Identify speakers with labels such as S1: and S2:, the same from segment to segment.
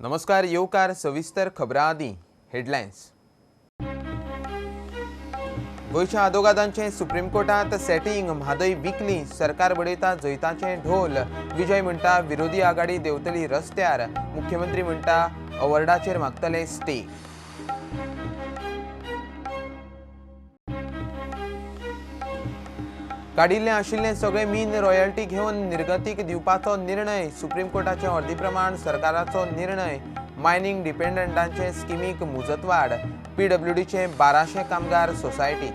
S1: नमस्कार, येवकार सविस्तर खबरां आदी हेडलायन्स। गोंयच्या आदोगादांचें सुप्रीम कोर्टांत सेटिंग, म्हादय विकली, सरकार बडयता जैताचें ढोल। विजय म्हणटा विरोधी आघाडी देंवतली रस्त्यार, मुख्यमंत्री म्हणटा अवॉर्डाचेर मागतले स्टे। काडिल्लें आशिल्लें सगळें मीन रॉयल्टी घेवन निर्गतीक दिवपाचो निर्णय, सुप्रीम कोर्टाचे अर्दी प्रमाण सरकाराचो निर्णय। मायनिंग डिपेंडंटांचे स्किमीक मुजतवाड, पीडब्ल्यूडीचे 1200 कामगार सोसायटीत।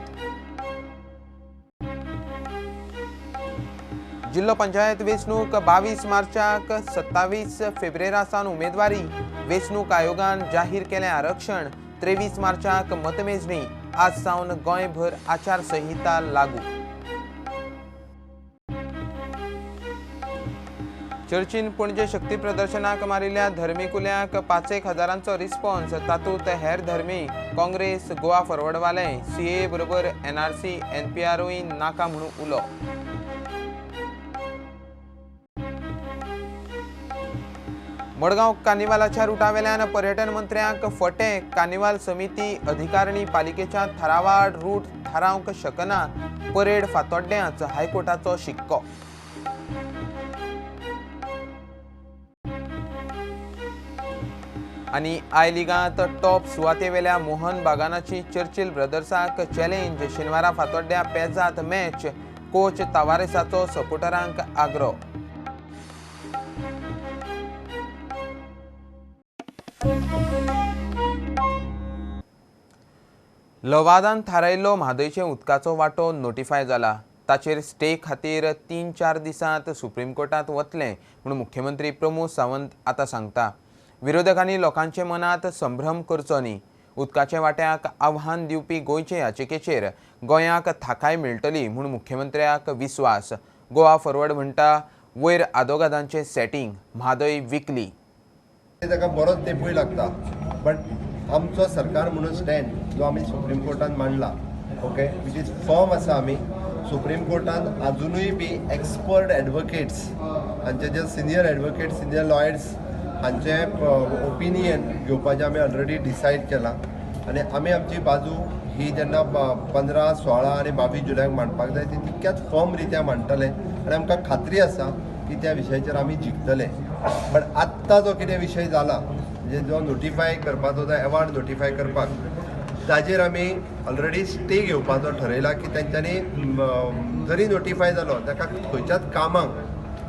S1: जिल्लो पंचायत वेंचणूक 22 मार्चाक 27 फेब्रेरा सावन उमेदवारी, वेंचणूक आयोगान जाहीर केलें आरक्षण। 23 मार्चाक मतमेजणी, आज सावन गोंयभर आचारसंहिता लागू। चर्चीन पणजे शक्ती प्रदर्शनाक मारिल्ल्या धर्मीकुल्याक 5-1 हजारांचो रिस्पॉन्स, तातूंत हेर धर्मी काँग्रेस, गोवा फॉरवर्डवाले, सीए बरोबर एनआरसी एनपीआरूय नाका म्हणून उलो। मडगांव कार्निवालाच्या रुटावेल्यान पर्यटन मंत्र्यांक फटे, कार्निवाल समिती अधिकारणी पालिकेच्या थारावाड रूट थारावंक शकना, परेड फातोड्ड्यांच हायकोर्टाचो शिक्को। आनी I लिगांत टॉप सुवातेवेल्या मोहन बागानाची चर्चिल ब्रदर्साक चॅलेंज, शेनवारा फातोड्ड्या पेजात मॅच, कोच तावारेसाचो सपोर्टरांक आग्रो। लवादान थारायिल्लो म्हादयचे उदकाचो वांटो नोटिफाय जाला, ताचेर स्टे खातीर 3-4 दिसांत सुप्रीम कोर्टांत वतलें म्हूण मुख्यमंत्री प्रमोद सावंत आतां सांगता। विरोधकांनी लोकांचे मनात संभ्रम करचो न्ही, उदकाच्या वाट्याक आव्हान दिवपी गोंयचे याचिकेचेर गोंयाक थाकाय मेळटली म्हूण मुख्यमंत्र्याक विस्वास। गोवा फॉरवर्ड म्हणटा वयर आदोगादांचें सेटिंग, म्हादय विकली।
S2: ताका बरोच तेंपूय लागता, बट आमचो सरकार म्हणून स्टँड जो आमी सुप्रीम कोर्टान मांडला, ओके, which is firm आसा। आमी सुप्रीम कोर्टान आजुनूय बी एक्सपर्ट एडवोकेट्स हांचे जे सिनियर एडवोकेट, सिनियर लॉयर्स हांचे ओपिनियन घेवपाचें आमी ऑलरेडी डिसायड केलां आनी आमी आमची बाजू ही जेन्ना 15, 16 आनी 22 जुलयाक मांडपाक जाय ती तितक्याच फर्म रित्या मांडटले आनी आमकां खात्री आसा की त्या विशयाचेर आमी जिखतले। बट आत्तां जो कितें विशय जाला, म्हणजे जो नोटिफाय करपाचो, जो एवॉर्ड नोटिफाय करपाक, ताजेर आमी ऑलरेडी स्टे घेवपाचो ठरयला की तेंच्यांनी जरी नोटिफाय जालो ताका खंयच्याच कामाक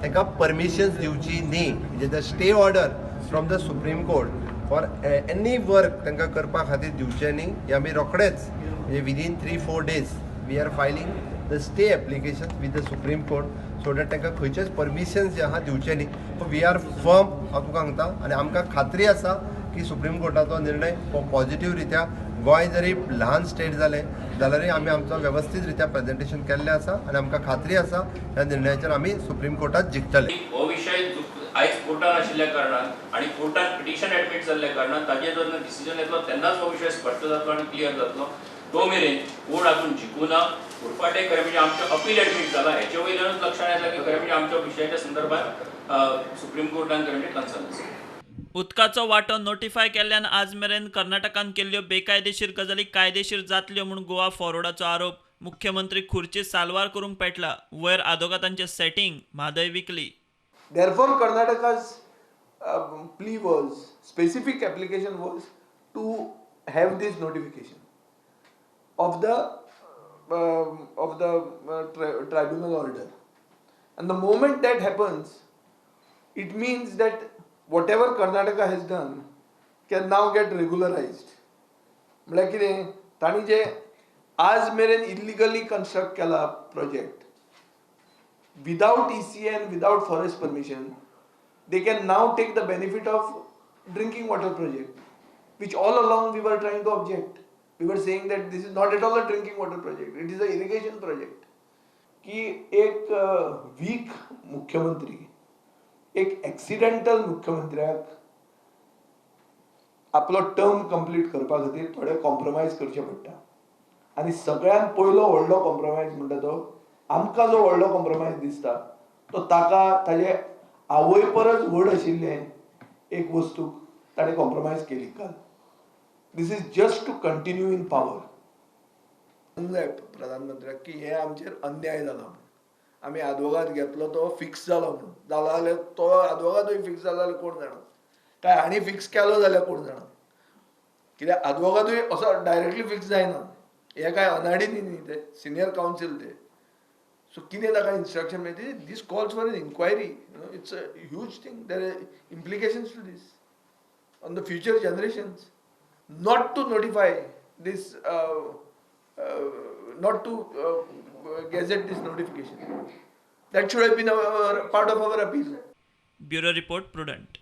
S2: तांकां परमिशन्स दिवची न्ही। म्हणजे the stay order from the Supreme Court for any work तांकां करपा खातीर दिवचें न्ही। हें आमी रोखडेच म्हणजे within 3-4 days we are filing the stay application with the Supreme Court so that तांकां खंयचेच परमिशन्स जे आहा दिवचें न्ही। We are firm, हांव तुका सांगता, आनी आमकां खात्री आसा की सुप्रीम कोर्टाचो निर्णय हो पॉझिटीव रित्या, गोंय जरी ल्हान स्टेट जालें जाल्यारूय आमी आमचो वेवस्थीत रित्या प्रेजेंटेशन केल्लें आसा आनी आमकां खात्री आसा ह्या निर्णयाचेर आमी सुप्रीम कोर्टात जिखतले।
S3: हो विशय आयज कोर्टान आशिल्ल्या कारणान आनी कोर्टान पिटिशन एडमीट जाल्ल्या कारणान ताजेर जेन्ना डिसिजन येतलो तेन्नाच हो विशय स्पश्ट जातलो आनी क्लियर जातलो। तो मेरेन कोण आजून जिखूना। उरफाटें खरें म्हणजे आमचें अपील एडमीट जाला हेचे वयल्यानूच लक्षांत येता की खरें म्हणजे आमच्या विशयाच्या संदर्भात सुप्रीम कोर्टान खरें म्हणजे कन्सर्न आसा।
S4: उदकाचो वांटो नोटिफाय केल्ल्यान आज मेरेन कर्नाटकान केल्ल्यो बेकायदेशीर गजाली कायदेशीर जातल्यो म्हूण गोवा फॉरवर्डाचो आरोप। मुख्यमंत्री खुर्ची साल्वार करूंक पेटला, वयर आदोगादांचें setting, Mhadei weekly.
S5: Therefore, Karnataka's plea was, specific application was to have this notification of the tribunal order, and the moment that happens, it means that whatever Karnataka has done can now get regularized. म्हळ्यार कितें, तांणी जे आज मेरेन इल्लिगली construct केला project without EC and without forest permission, they can now take the benefit of drinking water project, which all along we were trying to object. We were saying that this is not at all a drinking water project, it is a irrigation project. की एक week मुख्यमंत्री, एक accidental मुख्यमंत्र्याक आपलो term complete करपा खातीर थोडे compromise करचे पडटा आनी सगळ्यांत पयलो व्हडलो कॉम्प्रोमायज म्हणटा तो आमकां जो व्हडलो कॉम्प्रोमायज दिसता तो ताका ताजे आवय परस व्हड आशिल्लें एक वस्तूक ताणें कॉम्प्रोमायज केली काल. This is just to continue in power. जाय प्रधानमंत्र्याक की हे आमचेर अन्याय जाला म्हणून, आमी आदवोगाद घेतलो तो फिक्स जालो म्हणून, जाला जाल्यार तो आदवोगादूय फिक्स जाला जाल्यार कोण जाणा, काय हांणी फिक्स केलो जाल्यार कोण जाणा, कित्याक आदवोगादूय असो डायरेक्टली फिक्स जायना. हे काय अनाडी न्ही ते, सिनियर कावन्सील ते. सो कितें ताका instruction मेळटी, this calls for an inquiry. It's a huge thing, there are implications to this on the future generations. Not to notify this, not to gazette this notification. That should have been our part of our appeal.
S4: Bureau report, Prudent.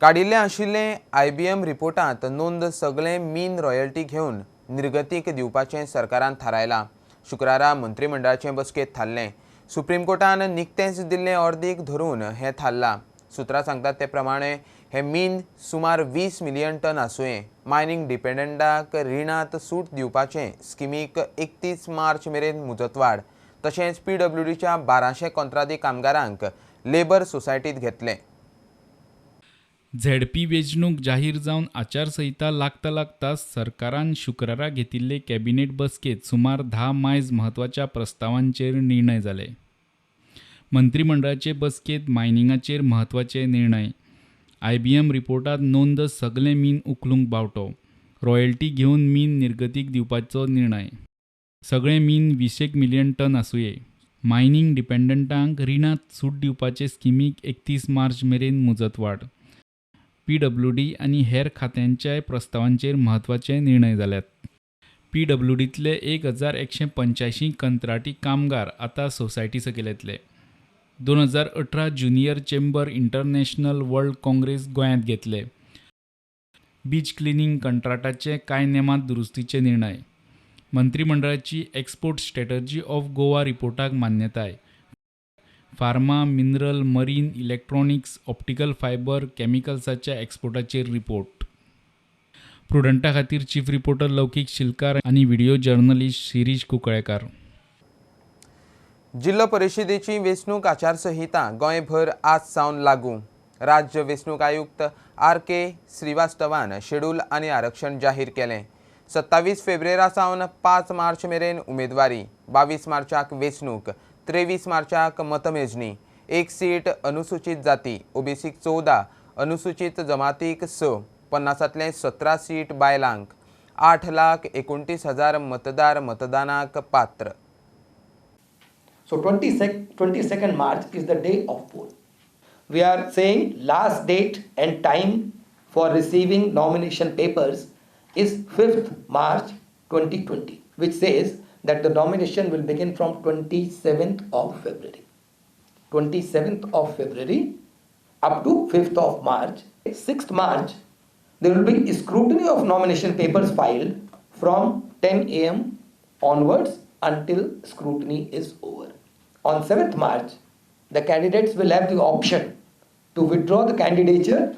S1: काडिल्लें आशिल्लें IBM रिपोर्टांत नोंद सगळें मीन royalty घेवन निर्गतीक दिवपाचें सरकारान थारायलां. शुक्रारा मंत्रीमंडळाचे बसकेंत थारलें. सुप्रीम कोर्टान निकतेंच दिल्लें अर्दीक धरून हें थारलां. सुत्रां सांगतात ते प्रमाणे हें मीन सुमार 20 मिलियन टन आसुये. मायनींग डिपेंडंटाक रिणांत सूट दिवपाचें स्किमीक 31 मार्च मेरेन मुजतवाड, तशेंच PWDच्या 1200 कंत्राटी कामगारांक लेबर सोसायटीत घेतले.
S6: झेडपी वेंचणूक जाहीर जावन आचारसंहिता लागता लागता सरकारान शुक्रारा घेतिल्ले कॅबिनेट बसकेंत सुमार 10 मायज म्हत्वाच्या प्रस्तावांचेर निर्णय जाले. मंत्रीमंडळाचे बसकेंत मायनिंगाचेर म्हत्वाचे निर्णय, IBM रिपोर्टांत नोंद सगलें मीन उखलूंक बावटो, रॉयल्टी घेवन मीन निर्गतीक दिवपाचो निर्णय, सगळें मीन 20 मिलियन टन आसुये, मायनींग डिपेंडंटांक रिणांत सूट दिवपाचे स्किमीक 31 मार्च मेरेन मुजतवाड, PWD आनी हेर खात्यांच्याय प्रस्तावांचेर म्हत्वाचे निर्णय जाल्यात. PWDंतले 1185 कंत्राटी कामगार आतां सोसायटी सकयल येतले. 2018 junior chamber international world congress गोंयांत घेतले. बीच क्लिनींग कंत्राटाचे कांय नेमांत दुरुस्तीचे निर्णय, मंत्रीमंडळाची एक्सपोर्ट स्ट्रॅटर्जी ऑफ गोवा रिपोर्टाक मान्यताय, Pharma, mineral, marine, electronics, optical fibre, केमिकल्साच्या एक्सपोर्टाचेर रिपोर्ट. प्रुडंटा खातीर चीफ रिपोर्टर लौकीक शिलकार आनी व्हिडिओ जर्नलिस्ट शिरीष कुंकळेकार.
S1: जिल्लो परिषदेची वेंचणूक आचारसंहिता गोंयभर आज सावन लागू. राज्य वेंचणूक आयुक्त RK श्रीवास्तवान शेड्यूल आनी आरक्षण जाहीर केलें. 27 फेब्रुवारी सावन 5 मार्च मेरेन उमेदवारी, 22 मार्चाक वेंचणूक, 23 मार्चाक मतमेजणी. 1 सीट अनुसूचित जाती OBCक 14, अनुसूचित जमातीक 6, 50तले 17 सीट बायलांक. 8,29,000 मतदार मतदानाक पात्र.
S7: So 22nd March is the day of poll. We are saying last date and time for receiving nomination papers is 5th March 2020, which says that the nomination will begin from 27th of February. 27th of February up to 5th of March. 6th March, there will be scrutiny of nomination papers filed from 10 a.m. onwards until scrutiny is over. On 7th March, the candidates will have the option to withdraw the candidature.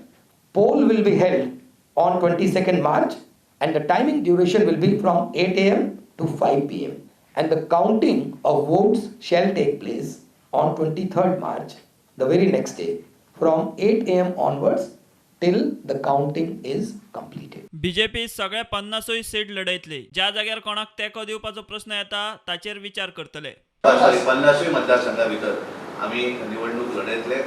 S7: Poll will be held on 22nd March and the timing duration will be from 8 a.m. to 5 p.m. and the counting of votes shall take place on 23rd March, the very next day, from 8 a.m. onwards till the counting is completed.
S4: BJP सगळे 50 seat लढयतली. ज्या जाग्यार कोणाक तेंको दिवपाचो प्रस्न येता ताचेर विचार करतले.
S8: 50 मतदारसंघा भितर आमी निवडणूक लढयतले.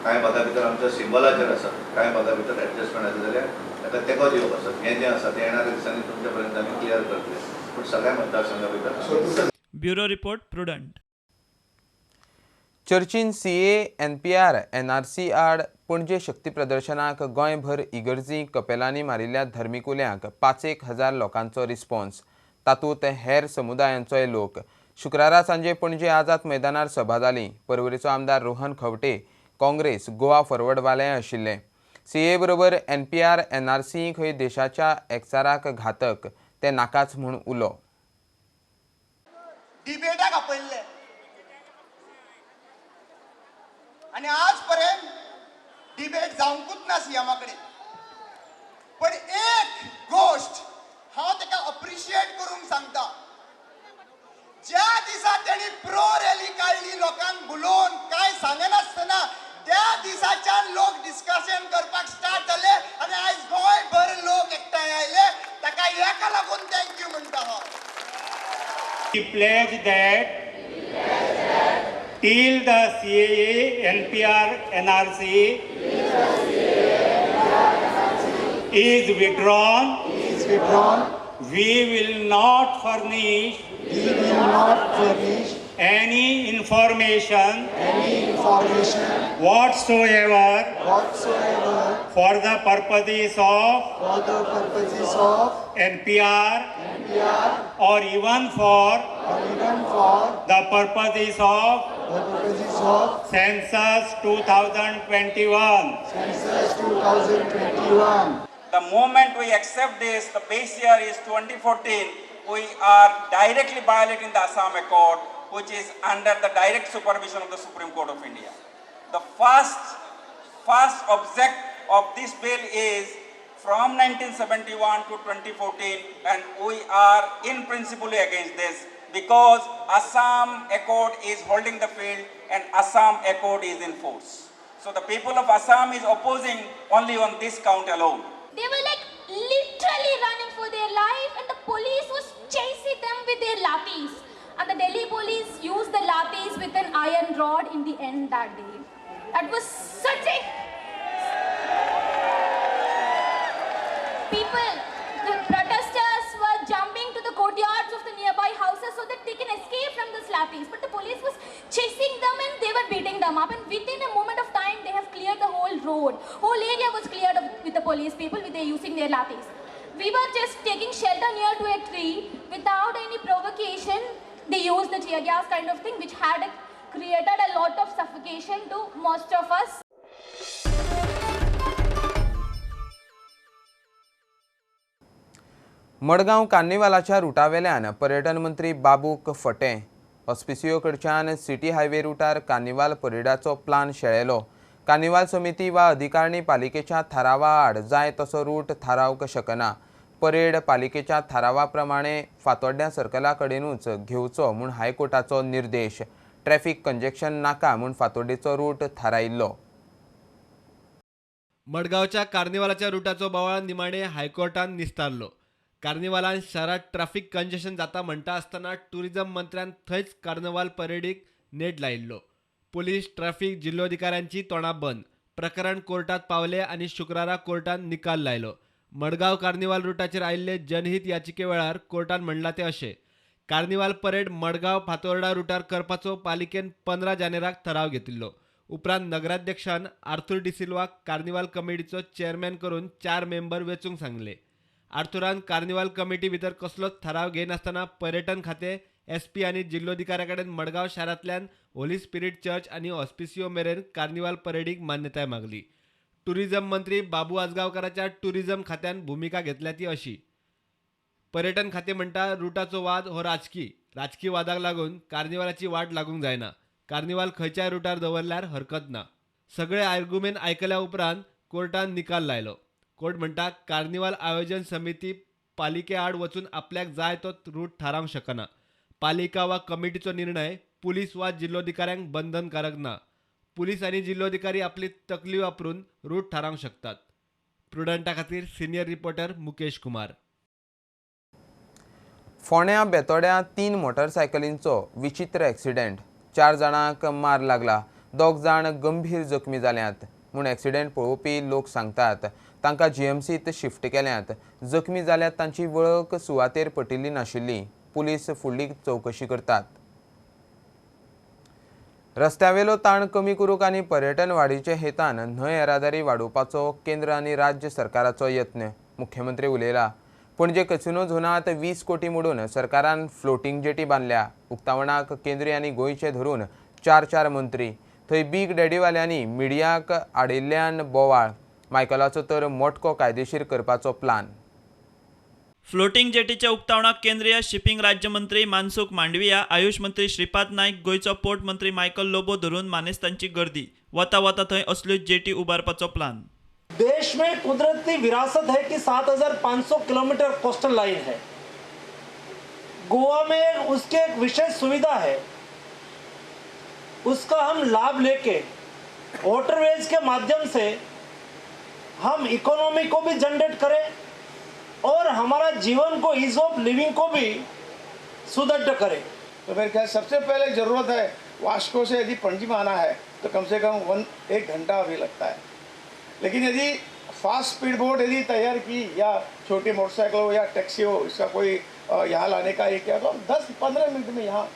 S8: कांय भागा भितर आमच्या सिंबलाचेर आसा, कांय भागा भितर एडजस्टमेंट आसा जाल्यार ताका तेंको दिवप आसा. हें जें आसा तें येणाऱ्या दिसांनी तुमच्या पर्यंत आमी क्लियर करतले, पूण सगळ्या मतदारसंघा भितर.
S4: Bureau report, Prudent.
S1: चर्चीन CAA, NPR, NRC आड पणजे शक्ती प्रदर्शनाक गोंयभर इगर्जी कपेलांनी मारिल्ल्या धर्मीक उल्यांक 5,000 लोकांचो रिस्पॉन्स, तातूंत हेर समुदायांचोय लोक. शुक्रारा सांजे पणजे आझाद मैदानार सभा जाली. पर्वरीचो आमदार रोहन खंवटे, काँग्रेस, गोवा फॉरवर्डवाले आशिल्ले. CAA बरोबर NPR, NRC खंय देशाच्या एकचाराक घातक, ते नाकाच म्हूण उलो.
S9: डिबेटाक आपयल्ले आनी आज पर्यंत डिबेट जावंकूच ना सीएमा कडेन. पण एक गोश्ट हांव ताका अप्रिशिएट करूंक सांगता, ज्या दिसा तेणी प्रो रॅली काडली लोकांक भुलोवन काय सांगनासतना त्या दिसाच्यान लोक डिस्कशन करपाक स्टार्ट जाले आनी आयज गोंयभर लोक एकठांय आयले. ताका हेका लागून thank you म्हणटा हांव.
S10: We pledge that till the CAA, NPR, NRC is withdrawn, we will not furnish any information whatsoever for the purposes of NPR or even for the purposes of Census 2021.
S11: The moment we accept this, the base year is 2014, we are directly violating the Assam Accord, which is under the direct supervision of the Supreme Court of India. The first object of this bill is from 1971 to 2014, and we are in principle against this because Assam Accord is holding the field and Assam Accord is in force. So the people of Assam is opposing only on this count alone.
S12: They were like literally running for their life, and the police was chasing them with their lathis. And the Delhi police used the lathis with an iron rod in the end that day. That was such a... People, the protesters were jumping to the courtyards of the nearby houses so that they can escape from the lathis. But the police was chasing them and they were beating them up. And within a moment of time, they have cleared the whole road. Whole area was cleared up with the police people with their using their lathis. We were just taking shelter near to a tree without any provocation. They used the tear gas kind of thing, which had created a lot of suffocation to most of us.
S1: Madgaon कार्निवालाच्या रुटावेल्यान पर्यटन मंत्री बाबूक फटे ऑस्पिसियो कडच्यान city highway रुटार carnival परेडाचो plan शेळेलो. Carnival समिती वा अधिकारणी पालिकेच्या थारावा आड जाय तसो रूट थारावंक शकना. परेड पालिकेच्या थारावा प्रमाणे फातोड्ड्या सर्कला कडेनूच घेवचो म्हूण हायकोर्टाचो निर्देश. ट्रॅफिक कंजेक्शन नाका म्हूण फातोड्डेचो रूट थारायिल्लो.
S13: मडगांवच्या कार्निवालाच्या रुटाचो बोवाळ निमाणे हायकोर्टान निस्तारलो. कार्निवालान शारांत ट्रॅफिक कंजेशन जाता म्हणटा आसतना टुरिझम मंत्र्यान थंयच कार्निवाल परेडीक नेट लायिल्लो. पुलीस ट्रॅफिक जिल्लोधिकाऱ्यांची तोंडां बंद. प्रकरण कोर्टात पावले आनी शुक्रारा कोर्टान निकाल लायलो. मडगांव कार्निवाल रुटाचेर आयिल्ले जनहीत याचिके वेळार कोर्टान म्हणलां तें अशें: कार्निवाल परेड मडगांव फातोर्डा रुटार करपाचो पालिकेन 15 जानेराक थाराव घेतिल्लो. उपरांत नगराध्यक्षान आर्थूर डिसिल्वाक कार्निवाल कमिटीचो चेअरमॅन करून 4 मेंबर वेंचूंक सांगले. आर्थुरान कार्निवाल कमिटी भितर कसलोच थाराव घेयनासतना पर्यटन खातें, एसपी आनी जिल्लोधिकाऱ्या कडेन मडगांव शारांतल्यान होली स्पिरीट चर्च आनी ऑस्पिसियो मेरेन कार्निवाल परेडीक मान्यताय मागली. टुरिझम मंत्री बाबू आजगांवकाराच्या टुरिझम खात्यान भुमिका घेतल्या ती अशी: पर्यटन खातें म्हणटा रुटाचो वाद हो राजकी वादाक लागून कार्निवालाची वाट लागूंक जायना. कार्निवाल खंयच्याय रुटार दवरल्यार हरकत ना. सगळे आर्ग्युमेंट आयकल्या उपरांत कोर्टान निकाल लायलो. कोर्ट म्हणटा कार्निवाल आयोजन समिती पालिके आड वचून आपल्याक जाय तो रूट थारावंक शकना. पालिका वा कमिटीचो निर्णय पुलीस वा जिल्लोधिकाऱ्यांक बंधनकारक ना. पुलीस आनी जिल्लोधिकारी आपली तकली वापरून रूट थारावंक शकतात. प्रुडंटा खातीर सिनियर रिपोर्टर मुकेश कुमार.
S1: फोंड्या बेतोड्या 3 मोटरसायकलींचो विचित्र एक्सिडेंट. 4 जाणांक मार लागला, 2 जाण गंभीर जखमी जाल्यात म्हूण एक्सिडेंट पळोवपी लोक सांगतात. तांकां जीएमसीत शिफ्ट केल्यात. जखमी जाल्यात तांची वळख सुवातेर पटिल्ली नाशिल्ली. पुलीस फुडली चवकशी करतात. रस्त्यावेलो ताण कमी करूंक आनी पर्यटन वाडीचे हेतान न्हंय येरादारी वाडोवपाचो केंद्र आनी राज्य सरकाराचो यत्न. मुख्यमंत्री उलयला. पणजे कसिनो झोनांत 20 कोटी मोडून सरकारान फ्लोटींग जेटी बांदल्या. उक्तावणाक केंद्रीय आनी गोंयचे धरून 4-4 मंत्री. थंय बीग डॅडीवाल्यांनी मिडियाक आडिल्ल्यान बोवाळ. मायकलाचो तर मोटको कायदेशीर करपाचो प्लान.
S4: फ्लोटिंग जेटीच्या उक्तावणाक केंद्रीय शिपिंग राज्यमंत्री मानसुख मांडविया, आयुष मंत्री श्रीपाद नायक, गोंयचो पोर्ट मंत्री मायकल लोबो धरून मानेस्तांची गर्दी. वता वता थंय असल्यो जेटी उबारपाचो प्लान.
S14: देश में कुदरती विरासत है कि 7500 किलोमीटर कोस्टल लाइन है. गोवा में उसके एक विशेष सुविधा है, उसका हम लाभ लेके वाटरवेज के माध्यम से हम इकोनॉमी को भी जनरेट करें और हमारा जीवन को, ईज ऑफ लिविंग को भी सुदृढ़ करें।
S5: तो मेरे ख्याल सबसे पहले ज़रूरत है, वास्को से यदि पणजी में आना है तो कम से कम 1 घंटा अभी लगता है, लेकिन यदि फास्ट स्पीड बोट यदि तैयार की या छोटी मोटरसाइकिल हो या टैक्सी हो, इसका कोई यहाँ लाने का ये क्या, तो हम 10-15 मिनट में यहाँ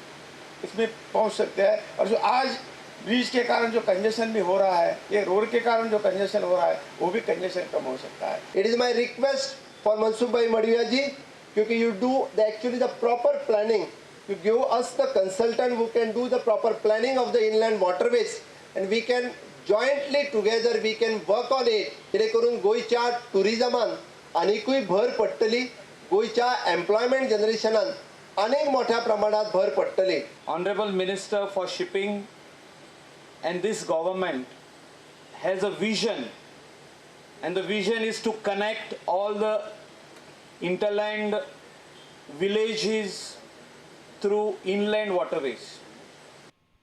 S5: इसमें पहुँच सकते हैं। और जो आज ब्रिज के कारण जो कंजेशन भी हो रहा है, ये रोड के कारण जो कंजेशन हो रहा है, वो भी कंजेशन कम हो सकता है।
S2: It is my request for Mansukh bhai Mandaviya ji, क्योंकि you do the actually the proper planning, you give us the consultant who can do the proper planning of the inland waterways and we can jointly together we can work on it, जेणे करून गोंयच्या टुरिजमान आनिकूय भर पडटली, गोंयच्या employment जनरेशनान आनीक मोठ्या प्रमाणात भर पडटली।
S15: Honourable minister for shipping and this government has a vision, and the vision is to connect all the interland villages through inland waterways.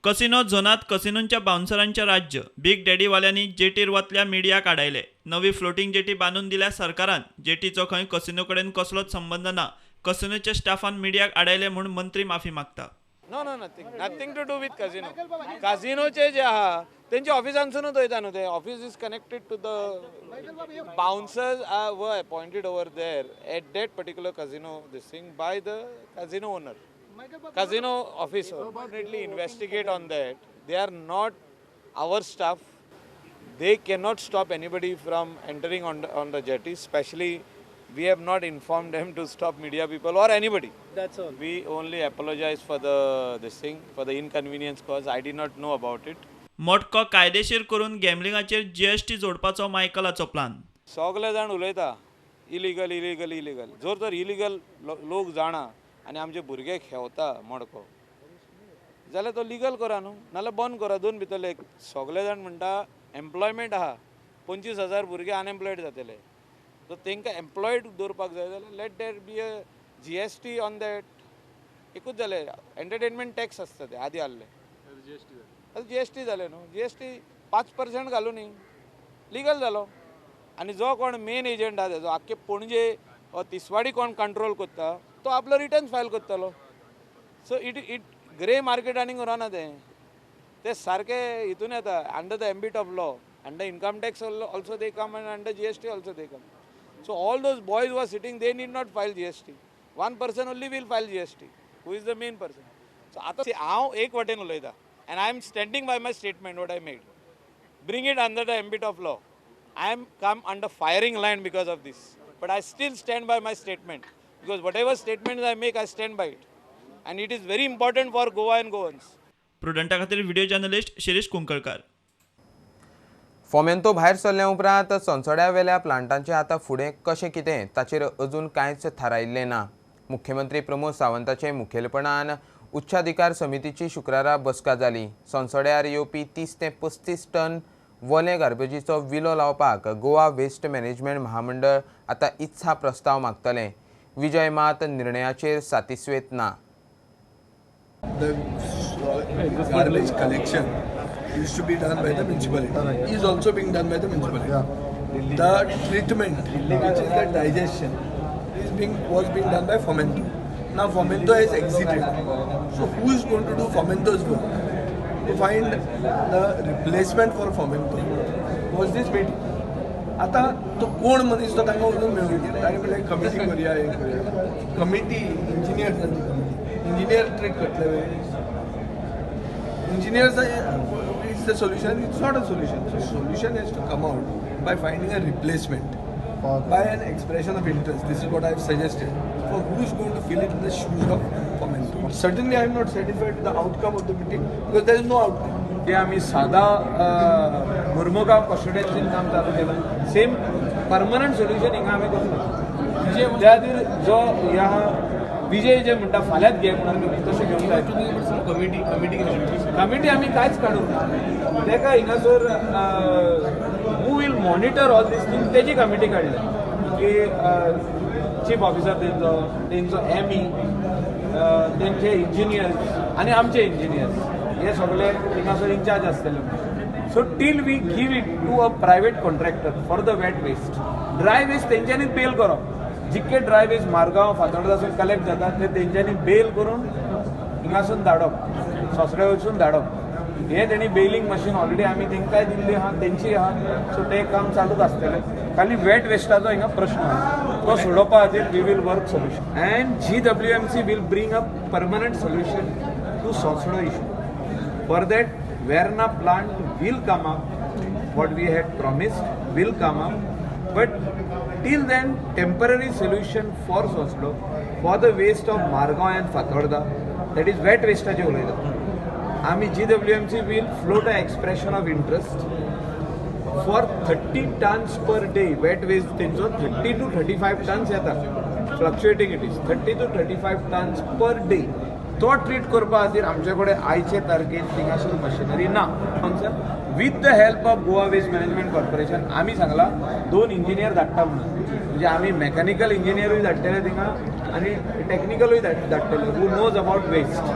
S4: Casino झोनात कसिनोंच्या बाउन्सरांचे राज्य. बिग डॅडीवाल्यांनी जेटीर वतल्या मिडिया काडायले. नवी फ्लोटिंग जेटी बांदून दिल्या सरकारान. जेटीचो खंय कसिनो कडेन कसलोच संबंद ना. कसिनोच्या स्टाफान मिडियाक आडायले म्हूण मंत्री माफी मागता.
S15: No no nothing nothing to do with casino. कासिनोचे जे आहा तेंच्या ऑफिसांसूनच वयता न्हू ते. Office is connected to the bouncers are were appointed over there at that particular casino this thing by the casino owner, casino officer. Definitely investigate on that. They are not our staff. They cannot stop anybody from entering on the jetty. Especially we have not informed them to stop media people or anybody.
S14: That's all.
S15: We only apologize for the this thing, for the inconvenience caused. I did not know about it.
S4: मोटको कायदेशीर करून गॅमलिंगाचेर GST जोडपाचो मायकलाचो plan.
S15: सगळे जाण उलयता illegal illegal illegal. जर तर illegal लोक जाणा आनी आमचे भुरगे खेवता मडको जाल्यार तो लिगल करा न्हू, नाल्यार बंद करा. दोन भितरले एक. सगळे जाण म्हणटा एम्प्लॉयमेंट आहा, 25,000 भुरगे अनएम्प्लॉयड जातले, सो तांकां एम्प्लॉयड दवरपाक जाय जाल्यार let there be a GST on that. एकूच जालें, एंटरटेनमेंट टॅक्स आसता ते आदी आहले, आतां जीएसटी जालें न्हू. जीएसटी 5% घालून न्ही लिगल जालो. आनी जो कोण मेन एजंट आहा तेजो आख्खे पणजे तिसवाडी कोण कंट्रोल करता तो आपलो रिटर्न फायल करतलो. So it it grey market आनीक उरना तें, ते सारकें हितून येता under the ambit of law, under income tax also they come and under GST also they come. So all those boys who are sitting, they need not file GST. One person only will file GST, who is the main person. So आतां हांव एक वाटेन उलयता and I am standing by my statement what I made. Bring it under the ambit of law. I am come under firing line because of this, but I still stand by my statement because whatever statement I make I stand by it, and it is very important for Goa and Goans.
S4: प्रुडंटा खातीर video journalist Shirish Kunkalkar.
S1: Fomento भायर सरल्या उपरांत सोनसड्या वेल्या प्लांटांचें आतां फुडें कशें कितें ताचेर अजून कांयच थारायिल्लें ना. मुख्यमंत्री प्रमोद सावंताचे मुखेलपणान उच्चाधिकार समितीची शुक्रारा बसका जाली. सोनसड्यार येवपी 30 ते 35 टन वले गार्बेजीचो विलो लावपाक गोवा वेस्ट मॅनेजमेंट महामंडळ आतां इत्सा प्रस्ताव मागतलें. विजय मात निर्णयाचेर सातिस्वेत ना.
S5: The garbage collection used to be done by the municipality, is also being done by the municipality. The treatment, which is the digestion, was being done by Fomento. Now Fomento has exited. So who is going to do Fomento's work? To find the replacement for Fomento was this meeting. आता तो कोण मनीस तो तांकां वचून मेळूंक ताणें म्हणलें कमिटी करुया, हें करुया. कमिटी इंजिनियर्सांची कमिटी, इंजिनियर ट्रीट करतले वे? Engineers is the solution? It's not a solution. So solution has to come out by finding a replacement, by an expression of interest. This is what I have suggested for who is going to fill it in the shoes of Fomento. Certainly I am not satisfied with the outcome of the meeting because there is no outcome.
S15: की आम्ही सादा मुर्मुगांव कॉन्स्टिट्युएन्सीन काम चालू केलां, same permanent solution हिंगा आमी करतले. त्या खातीर जो ह्या विजय जे म्हणटा फाल्यांच घे म्हणून तुमी तशें घेवंक जाय. कमिटी कमिटी आमी कांयच काडूंक ना तेका. हिंगासर who will monitor all these thing तेजी कमिटी काडल्या की चीफ ऑफिसर तेंचो, तेंचो एम ई, तेंचे इंजिनियर्स आनी आमचे इंजिनियर्स हे सगळे हिंगासर इन्चार्ज आसतले. So So till we give it to a private contractor for the wet waste, dry waste तेंच्यांनी बेल करप. जितके ड्राय वेस्ट मारगांव फातोर्डासून कलेक्ट जाता ते तेंच्यांनी बेल करून हिंगासून धाडप, सोसड्या वचून धाडप. हे तेणी बेलिंग मशीन ऑलरेडी आमी तेंकांय दिल्ली आहा, तेंची आहा. सो ते काम चालूच आसतलें. खाली वेट वेस्टाचो हिंगा प्रश्न आहा, तो सोडोवपा खातीर we will work solution and GWMC will bring a permanent solution to Sosdo issue. For that Verna plant will come up, what we had promised will come up, but till then temporary solution for Sosdo for the waste of Margao and Fatorda, that is wet वेस्टाचे उलयता आमी. GWMC will float a expression of interest for 30 tons per day wet waste. तेंचो 30 to 35 tons येता, fluctuating, it is 30 to 35 tons per day. तो treat करपा खातीर आमचे कडेन आयचे तारखेर थिंगासर मशिनरी ना. With the help of Goa Waste Management Corporation आमी सांगला 2 इंजिनियर धाडटा म्हणून, म्हणजे आमी मॅकॅनिकल इंजिनियरूय धाडटले थिंगा आनी टॅक्निकलूय धाडटले who knows about waste.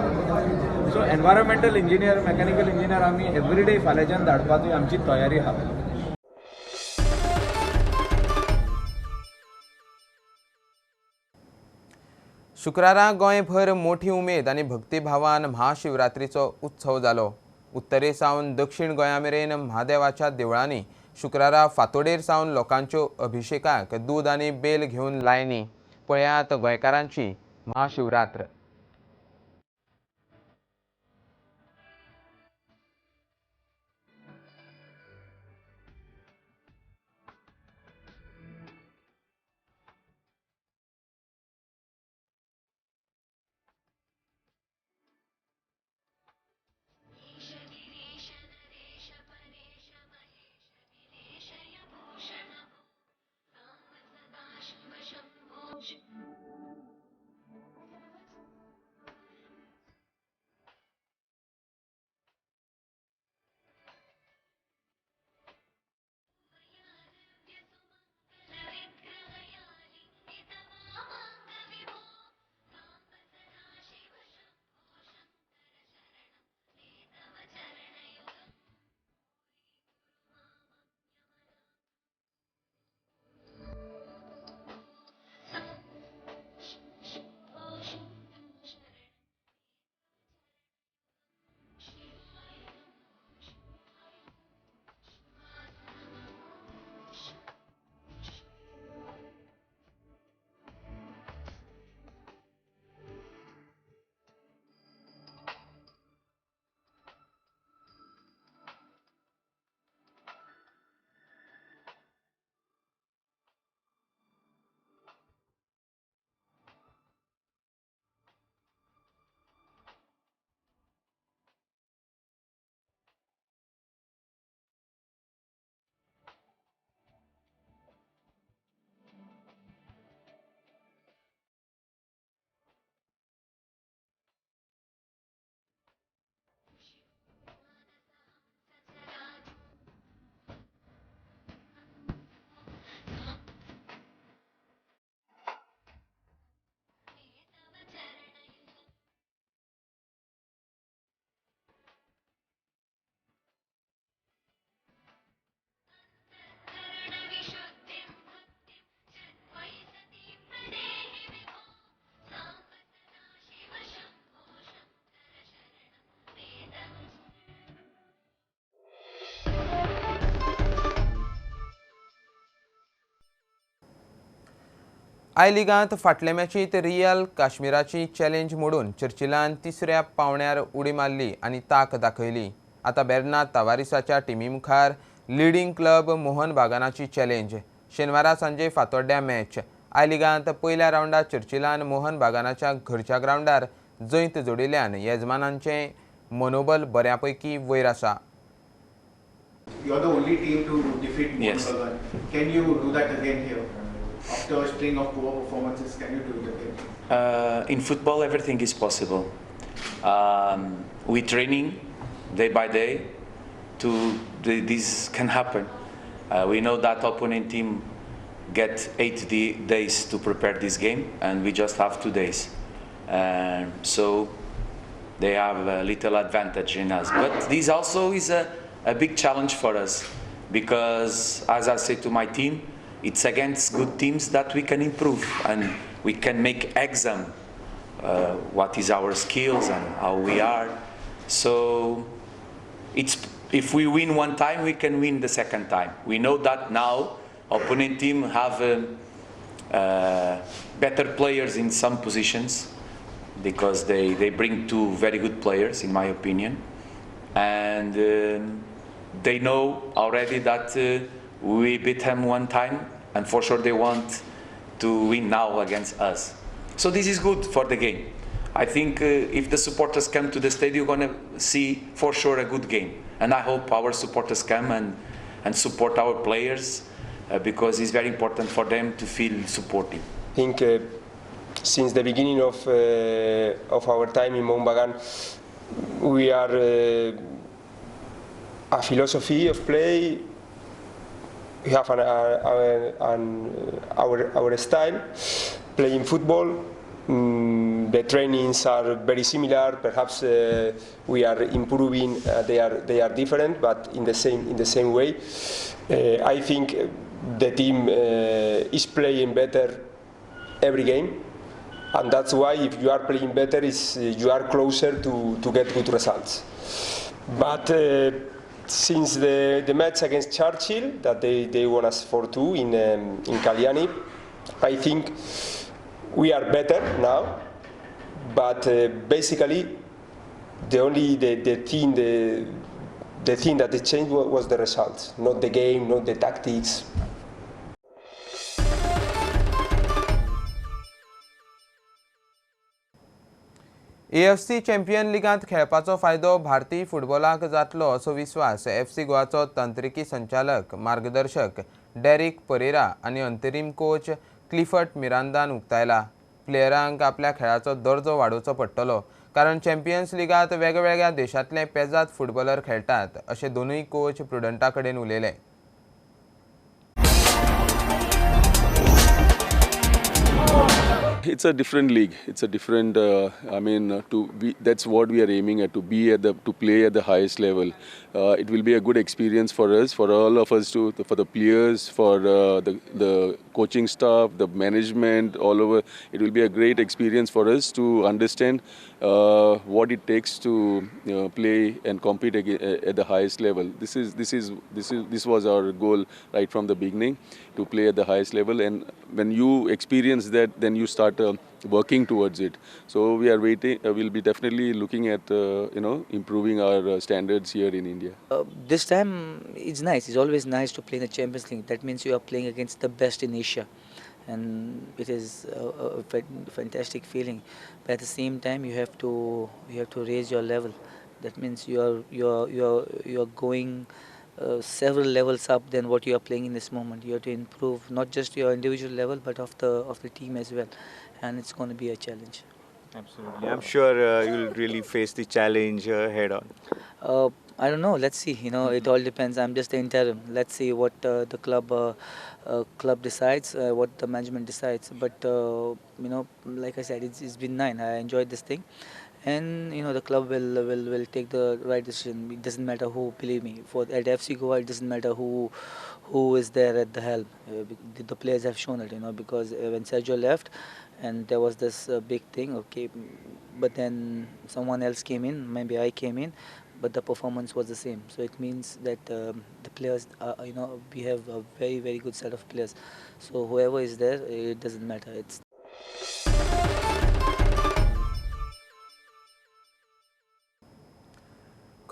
S15: So environmental engineer, mechanical engineer आमी एवरी डे फाल्यांच्यान धाडपाची आमची तयारी आहा.
S1: शुक्रारा गोंयभर मोठी उमेद आनी भक्तिभावान महाशिवरात्रीचो उत्सव जालो. उत्तरे सावन दक्षिण गोंया मेरेन म्हादेवाच्या देवळांनी शुक्रारा फांतोडेर सावन लोकांच्यो अभिषेकाक दूद आनी बेल घेवन लायनी. पळयात गोंयकारांची महाशिवरात्र. I लिगांत फाटले मॅचींत रियल काश्मीराची चॅलेंज मोडून चर्चिलान तिसऱ्या पावण्यार उडी मारली आनी ताक दाखयली. आतां बेर्नाद तावारिसाच्या टिमी मुखार लिडींग क्लब मोहन बागानाची चॅलेंज. शेनवारा सांजे फातोड्ड्या मॅच. I लिगांत पयल्या रावंडात चर्चिलान मोहन बागानाच्या घरच्या ग्रावंडार जैत जोडिल्ल्यान येजमानांचें मनोबल बऱ्यापैकी वयर आसा.
S16: You are the only team to defeat Mohun Bagan. Can you do that again here? After a string of poor performances, can you do it again?
S17: In football, everything is possible. We training day by day to this can happen. We know that opponent team get 8 days to prepare this game, and we just have 2 days. So they have a little advantage in us. But this also is a a big challenge for us because, as I say to my team, it's against good teams that we can improve and we can make exam what is our skills and how we are. So it's, if we win one time, we can win the second time. We know that now opponent team have better players in some positions because they bring two very good players, in my opinion. And they know already that we beat them one time, and for sure they want to win now against us. So this is good for the game. I think if the supporters come to the stadium, you're going to see for sure a good game. And I hope our supporters come and support our players because it's very important for them to feel supported.
S18: I think since the beginning of our time in Mohun Bagan, we are a philosophy of play. We have our style playing football. The trainings are very similar. Perhaps we are improving. They are different, but in the same way. I think the team is playing better every game, and that's why if you are playing better, you are closer to get good results. But since the match against Churchill, that they won us 4-2 in Kalyani, I think we are better now, but basically the only the thing that they changed was the results, not the game, not the tactics.
S1: AFC champion लिगांत खेळपाचो फायदो भारतीय फुटबॉलाक जातलो असो विस्वास FC गोवाचो तंत्रिकी संचालक मार्गदर्शक Derrick Pereira आनी अंतरीम कोच क्लिफर्ड मिरांदान उक्तायला. प्लेयरांक आपल्या खेळाचो दर्जो वाडोवचो पडटलो कारण चॅम्पियन्स लिगांत वेगवेगळ्या देशांतले पेजाद फुटबॉलर खेळटात अशें दोनूय कोच प्रुडंटा कडेन उलयले.
S19: It's a different league. It's a different. I mean, to be, that's what we are aiming at. To be at the, to play at the highest level. It will be a good experience for us, for all of us, for the players, for the coaching staff, the management, all over. It will be a great experience for us to understand what it takes to play and compete at the highest level. This was our goal right from the beginning, to play at the highest level. And when you experience that, then you start working towards it. So we are waiting. We'll be definitely looking at improving our standards here in India.
S20: This time it's nice. It's always nice to play in the Champions League. That means you are playing against the best in Asia, and it is a fantastic feeling. But at the same time, you have to raise your level. That means you are going several levels up than what you are playing in this moment. You have to improve not just your individual level but of the team as well, and it's going to be a challenge.
S16: Absolutely, I'm sure you'll really face the challenge head on.
S20: I don't know. Let's see. You know, it all depends. I'm just the interim. Let's see what the club decides, what the management decides. But you know, like I said, it's been 9. I enjoyed this thing. And you know, the club will take the right decision. It doesn't matter who, believe me. For at FC Goa, it doesn't matter who is there at the helm. The players have shown it, you know, because when Sergio left, and there was this big thing, okay, but then someone else came in, maybe I came in, but the performance was the same. So it means that the players, you know, we have a very, very good set of players. So whoever is there, it doesn't matter. It's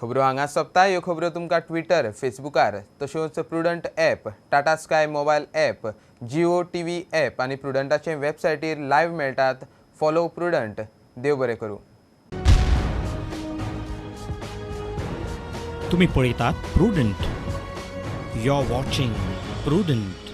S1: खबरो हांगा सोंपता. ह्यो खबरो तुमकां Twitter, फेसबुकार तश्योच Prudent app, Tata Sky mobile app, Jio TV app आनी प्रुडंटाचे वेबसायटीर live मेळटात. Follow prudent. देव बरें करूं.
S21: तुमी पळयतात Prudent. You are watching Prudent.